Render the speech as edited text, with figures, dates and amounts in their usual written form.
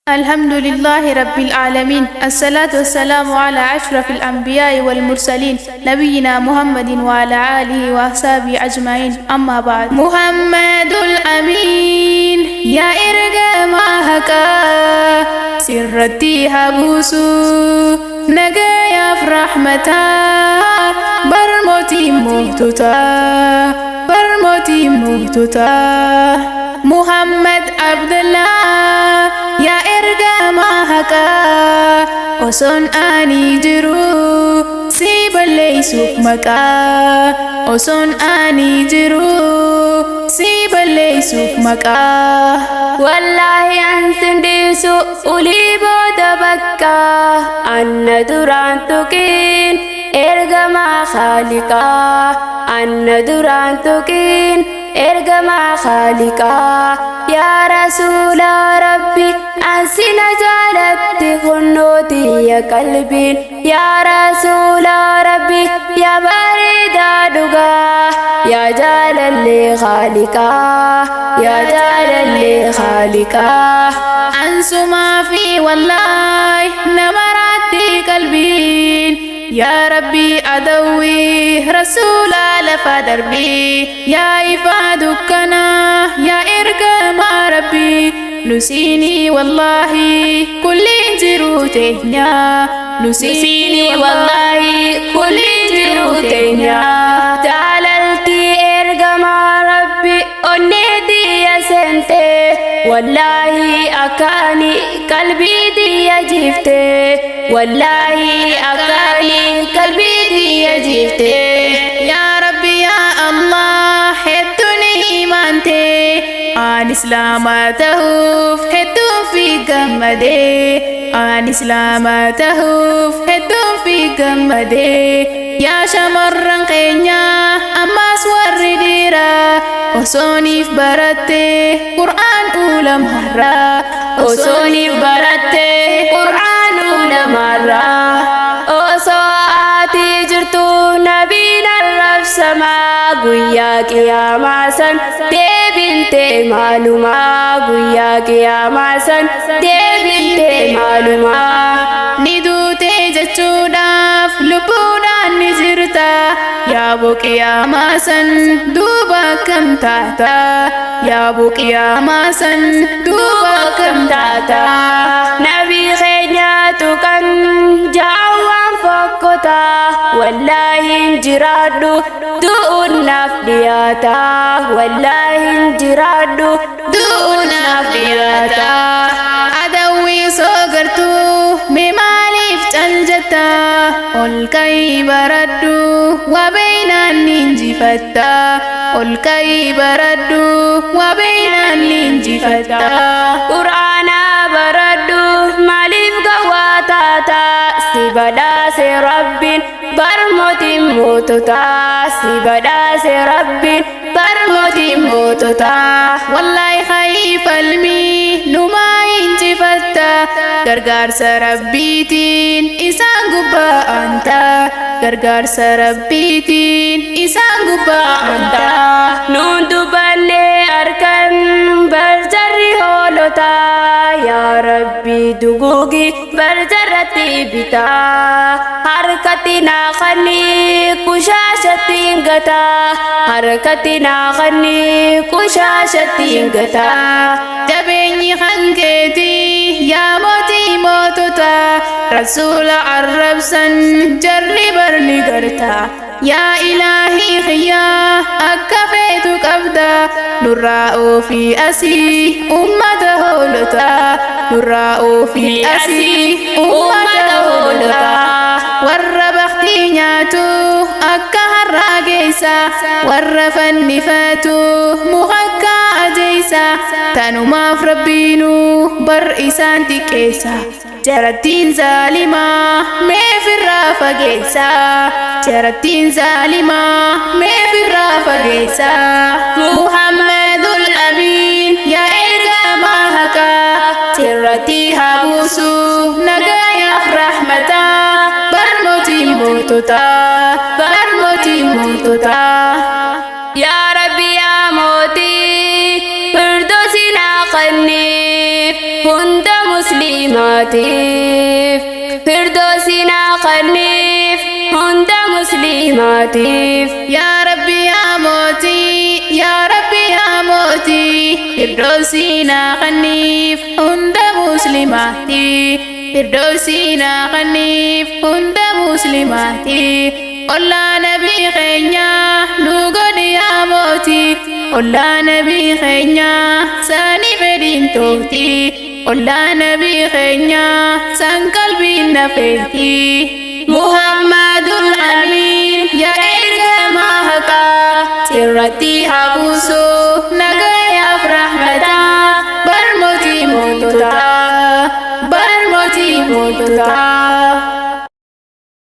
الحمد لله رب العالمين، الصلاة والسلام على أشرف الأنبياء والمرسلين، نبينا محمد وعلى آله وأصحابه أجمعين، أما بعد. محمد الأمين، yaa ergamaa haqaa, sirratti haa buusu nagayaaf rahmataa, bar mootii moototaa, bar mootii moototaa. Muhammad Abdullah, yaa ergamaa haqaa, osoon ani jiru si balleessuuf maqaa, osoon ani jiru si balleessuuf maqaa. Wallaahi an dhiisu ulii booda bakka anna duraan tuqiin ergamaa Khaaliqaa, anna duraan tuqiin ergamaa Khaaliqaa. Yaa Rasuula Rabbi, ansina jaalatti kunnootiyya qalbiin. Yaa Rasuula Rabbi, yaa bareedaa dhugaa, yaa jaalallee Khaaliqaa, yaa jaalallee Khaaliqaa. Ansumaa fi wallahi nama raatti qalbiin. Yaa Rabbi, adawwii Rasuula lafa darbii, yaa ifaa dukkanaa, yaa ergamaa Rabbii, nusiinii wallaahi kulliin jiruu teenya, nusiinii wallaahi kulliin jiruu teenya. Jaalaltii ergamaa Rabbi onnee tiyya seente, wallaahi akkaani qalbii tiyya jifte, wallaahi akkaani qalbii tiyya jifte. Yaa Rabbi, yaa Allah, hedduun imaante aan Islaama tahuuf hedduun fi gammadee, aan Islaama tahuuf hedduun fi gammadee. Yaa shamarran keenya, ammas warri dhiiraa, osooniif baratte Qur'aan ulamarraa, osooniif baratte Qur'aan ulamarraa. Osoo ati jirtu nabiin arrabsamaa, guyyaa qiyaamaa san deebintee maalumaa, guyyaa qiyaamaa san deebintee maalumaa? Ni duute jechuudhaaf lubbuudhaan ni jirta. Yaa qiyaamaa san duuba akkam taata? Yaa qiyaamaa san duuba akkam taata? Nabii keenyaatu kan jaawwan fokkotaa, wallaahi hin jiraadhu, du'uun naaf dhiyaata, wallaahi hin jiraadhu, du'uun naaf dhiyaata. Adawwii soo gartuu mee maaliif cal jetta? Ol ka'ii baradhu, waa beeynaan ni injifatta. Ol ka'ii baradhu, waa beeynaan ni injifatta. Qur'aana baradhu, maaliif gawwaa taata? Si badhaase Rabbiin barmootiin moototaa, si badhaase Rabbiin barmootiin moototaa. Wallaahi hayii falmii numaa injifatta. Gargaarsa Rabbiitiin isaan gubbaa anta. Gargaarsa Rabbiitiin isaan gubbaa anta. Nuun dubbannee harkan barjarri hoolotaa, yaa Rabbi duguugi barjarratti bitaa. Harkatti naaqanii kushaashatti gataa, harkatti naaqanii kushaashatti gataa. Jabeenyi hankeetii, yaa mootii mootota, Rasuula arrabsan jarri barni garta. Yaa Ilaahii xiyyaa, akka feetu qabda, nurraa oofii asii ummata hoolota, nurraa oofii asii ummata hoolota. Warra baktii nyaatu akka harraa geessa, warra fannifatu muka ajeessa, tanumaaf Rabbiinuu bar isaan xiqqeessa. Jarattiin zaalimaa meefirraa fageessa, jarattiin zaalimaa meefirraa fageessa. Muhammadul Amiin, yaa ergamaa haqaa, sirratti haa buusu nagayaaf rahmataa, barmootii moototaa, barmootii moototaa. Yaa Rabbi, yaa mootii firdoosi naa kenniif hunda. Muslimaatiif Firdoosinaa kanniif hunda muslimaatiif. Yaa Rabbi yaa mootii, yaa Rabbi yaa mootii, Firdoosinaa kanniif hunda muslimaati. Firdoosinaa kanniif hunda muslimaati. Ollaa nabii keenyaa nu godhi yaa mootii, ollaa nabii keenyaa saani fedhiin tooti. Ollaa nabii keenyaa san qalbiin nafeeti. Muhammadul Amiin yaa ergamaa haqaa, sirratti haa buusu nagayaaf rahmataa. Bar mootii moototaa, bar mootii moototaa.